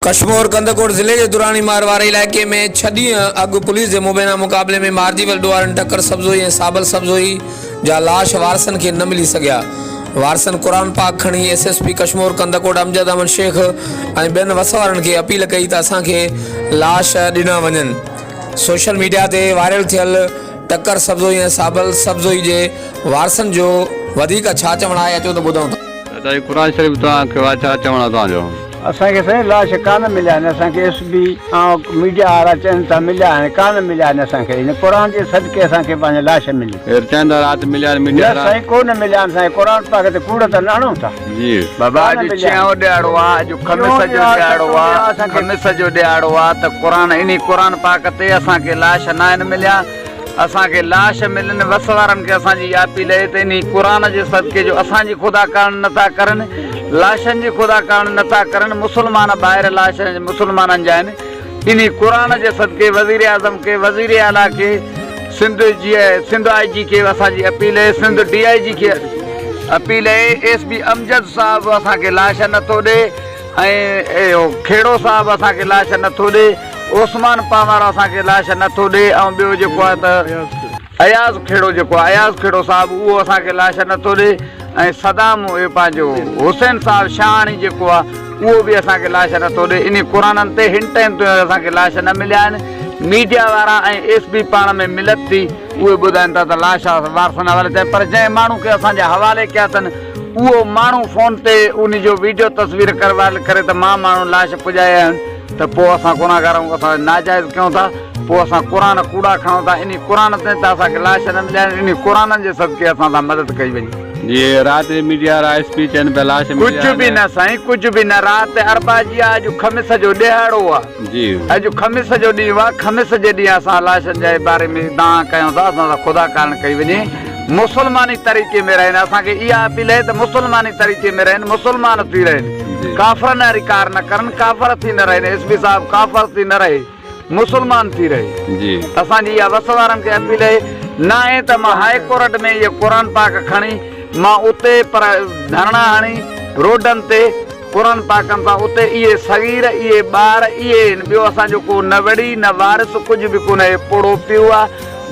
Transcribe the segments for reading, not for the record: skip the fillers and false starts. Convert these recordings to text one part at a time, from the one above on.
ڪشمور ڪنڌڪوٽ ضلعي جي دراني مار واري علائقي ۾ ڇهه ڏينهن اڳ پوليس جي مبينا مقابلي ۾ مارجي ويل ڏوهارين ٽڪر سبزوئي ۽ صابل سبزوئي جا لاش وارثن کي نه ملي سگهيا. وارثن قرآن پاڪ کڻي S S P Kashmore Kandhkot Amjad Ahmed Shaikh ۽ ٻين وس وارن کي اپيل ڪئي ته اسان کي لاش ڏنا وڃن. سوشل ميڊيا تي وائرل ٿيل ٽڪر سبزوئي ۽ صابل سبزوئي جي وارثن جو وڌيڪ ڇا چوڻ آهي اچو ته ٻڌون ٿا. چاچا هي قرآن شريف توهان کي آ ڇا چوڻ آ توهان جو. اسان کي سائين لاش ڪانه مليا آهن اسان کي ايس بي ۽ ميڊيا وارا چون ٿا مليا آهن ڪانه مليا آهن اسان کي هن قرآن جي صدقي اسان کي پنهنجا لاش ملي. هير چون ٿا رات مليا آهن ميڊيا نه وارا. سائين ڪونه مليا آهن سائين قرآن پاڪ تي ڪوڙ ته نه هڻون ٿا. جي. بابا اڄ ڇهون ڏهاڙو آ اڄ خميس جو ڏهاڙو آ خميس جو ڏهاڙو آ ته قرآن انهي قرآن پاڪ تي اسان کي لاش ناهن مليا اسان کي لاش ملن وس وارن کي اسان جي اها اپيل اهي ته انهي قرآن جي صدقي جو اسان جي خدا ڪارڻ نه ٿا ڪرن لاشن جي خدا ڪارڻ نه ٿا ڪرن مسلمان ڀائر لاش مسلمانن جا آهن انهي قرآن جي صدقي وزير اعظم کي وزير اعليٰ کي سنڌ جي سنڌ آء جي کي اسان جي اپيل اهي سنڌ ڊي I جي کي اپيل اهي ايس پي امجد صاحب اسان کي لاش نه ٿو ڏي ۽ اهو کهڙو صاحب اسان کي لاش نه ٿو ڏي عثمان پنهوار اسان کي لاش نه ٿو ڏي ۽ ٻيو جيڪو آهي ته اياز کهڙو جيڪو آهي اياز کهڙو صاحب اهو اسان کي لاش نه ٿو ڏي ۽ صدام اهي پنهنجو حسين صاحب شاهاڻي جيڪو آهي اهو به اسان کي لاش نه ٿو ڏي انهي قرآنن تي هن ٽائيم تائين اسان کي لاش نه مليا آهن ميڊيا وارا ۽ ايس پي پاڻ ۾ ملت ٿي اهي ٻڌائن ٿا ته لاش وارثن حوالي ٿيا پر جنهن ماڻهو کي اسان جي حوالي ڪيا اٿن اهو ماڻهو فون تي انهي جو ويڊيو تصوير ڪر وائرل ڪري ته مان ماڻهو لاش پڄايا آهن ته پوء اسان گنهگار آهيون اسان ناجائز ڪيون ٿا پوء اسان قرآن ڪوڙا کڻون ٿا انهي قرآن تي ته اسان کي لاش نه مليا آهن انهي قرآنن جي صدقي اسان سان مدد ڪئي وڃي. جي رات جي ميڊيا وارا ايس پي چين پيا لاش مليا ڪجهه به آهن. نه سائين ڪجهه به نه رات اربع جي آ اڄ خميس جو ڏهاڙو آ. جي. اڄ خميس جو ڏينهن آ خميس جي ڏينهن اسان لاشن جي باري ۾ دانهن ڪيون ٿا اسان سان خدا ڪارڻ ڪئي وڃي مسلماني طريقي ۾ رهن اسان کي اها اپيل آهي ته مسلماني طريقي ۾ رهن مسلمان ٿي رهن ڪافرن واري ڪار نه ڪرن ڪافر ٿي نه رهن ايس پي صاحب ڪافر ٿي نه رهي مسلمان ٿي رهي اسان جي اها وس وارن کي اپيل آهي ناهي ته مان هاء ڪورٽ ۾ اهي قرآن پاڪ کڻي مان اتي پر ڌرڻا هڻي روڊن تي قرآن پاڪن سان اتي اهي صغير اهي ٻار اهي آهن ٻيو اسان جو ڪو نه وڙي نه وارث ڪجهه به ڪونهي هي پوڙهو پيء آ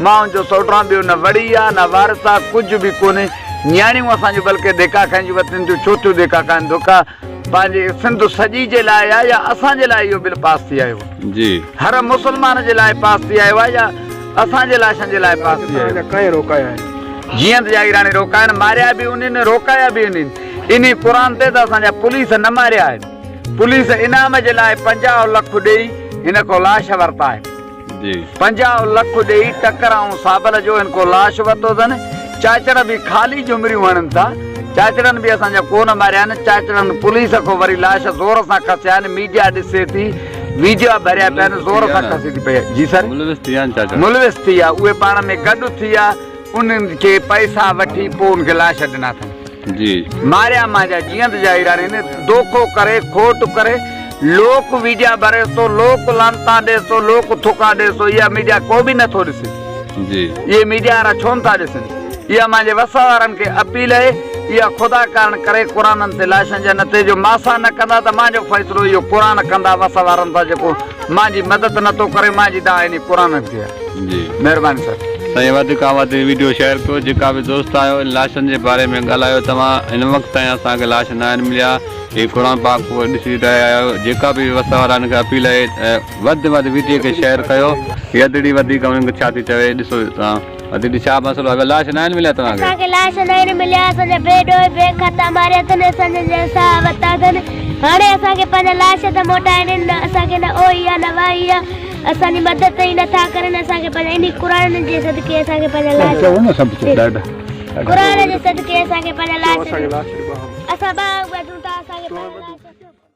مان ان جو سئوٽ آهيان ٻيو نه وڙي آ نه وارث آ ڪجهه به ڪونهي نياڻيون اسان جون بلڪه ڌڪا کائين وتن ٿيون ڇو ٿيون ڌڪا کائن ڌڪا پنهنجي سنڌ سڄي جي لاء آ يا اسان جي لاء اهو بل پاس ٿي آيو جي. هر مسلمان جي لاء پاس ٿي آيو آ يا اسان جي لاشن جي لاء پاس ٿي آيو. ڪنهن روڪايا آهن. جيئند جاگيراڻي روڪايا آهن ماريا به انهن روڪايا به انهن. انهي قرآن تي ته اسان جا پوليس نه ماريا آهن. پوليس انعام جي لاء 50 لک ڏيئي هن کان لاش ورتا آهن. جي. 50 لک ڏيئي ٽڪر ۽ صابل جو هن کان لاش ورتو اٿن. چاچڙ به خالي جهمريون هڻن ٿا. چاچڙن به اسان جا ڪو نه ماريا آهن. چاچڙن پوليس کان وري لاش زور سان کسيا آهن. ميڊيا ڏسي ٿي. ويڊيا ڀريا پيا آهن. زور سان کسي ٿي پئي. جي سر. ملوث ٿي ويا آهن چاچڙ. ملوث ٿي ويا. اهي پاڻ ۾ گڏ ٿي ويا. انهن کي پئسا وٺي پوء ان کي لاش ڏنا اٿن. جي. ماريا مانجا جيئند جاهيراڻي ني دوکو ڪري کوٽ ڪري لوڪ ويڊيا ڀريس ٿو لوڪ لعنتان ڏيس ٿو لوڪ ٿڪا ڏيس ٿو اها ميڊيا ڪو به نٿو ڏسي. جي. اهي ميڊيا وارا ڇو نٿا ڏسن اها مانجي وس وارن کي اپيل اهي اها خدا ڪارڻ ڪري قرآنن تي لاشن جا نه تي جو ماسا نه ڪندا ته مانجو فيصلو اهو قرآن ڪندا وس وارن سان جيڪو مانجي مدد نٿو ڪري مانجي دانهن انهي قرآنن کي آهي. جي. مهرباني سر. سائين وڌ کان وڌ ويڊيو شيئر ڪيو جيڪا به دوست آهيو ان لاشن جي باري ۾ ڳالهايو توهان هن وقت تائين اسان کي لاش ناهن مليا هي قرآن پاڪ پورو ڏسي رهيا آهيو جيڪا به وس وارا هن کي اپيل آهي ته وڌ وڌ ويڊيو کي شيئر ڪيو هي ادڙي وڌيڪ انهن کي ڇا ٿي چوي ڏسو توهان ادڙي ڇا مسئلو آهي لاش ناهن مليا توهان کي. اسان کي لاش ناهن مليا اسان جا بي ڏوهه بي خطا ماريا اٿن اسان جا ساهه ورتا اٿن هاڻي اسان کي پنهنجا لاش ته موٽائي ڏين نه اسان کي نه اوهي آهي نه واهي آهي. اسان جي مدد ئي نٿا ڪرن اسان کي پنهنجا انهي قرآن جي صدقي اسان کي پنهنجا لاش قرآن جي صدقي اسان کي پنهنجا لاش اسان ٻانگ ٻڌون ٿا اسان کي پنهنجا لاش.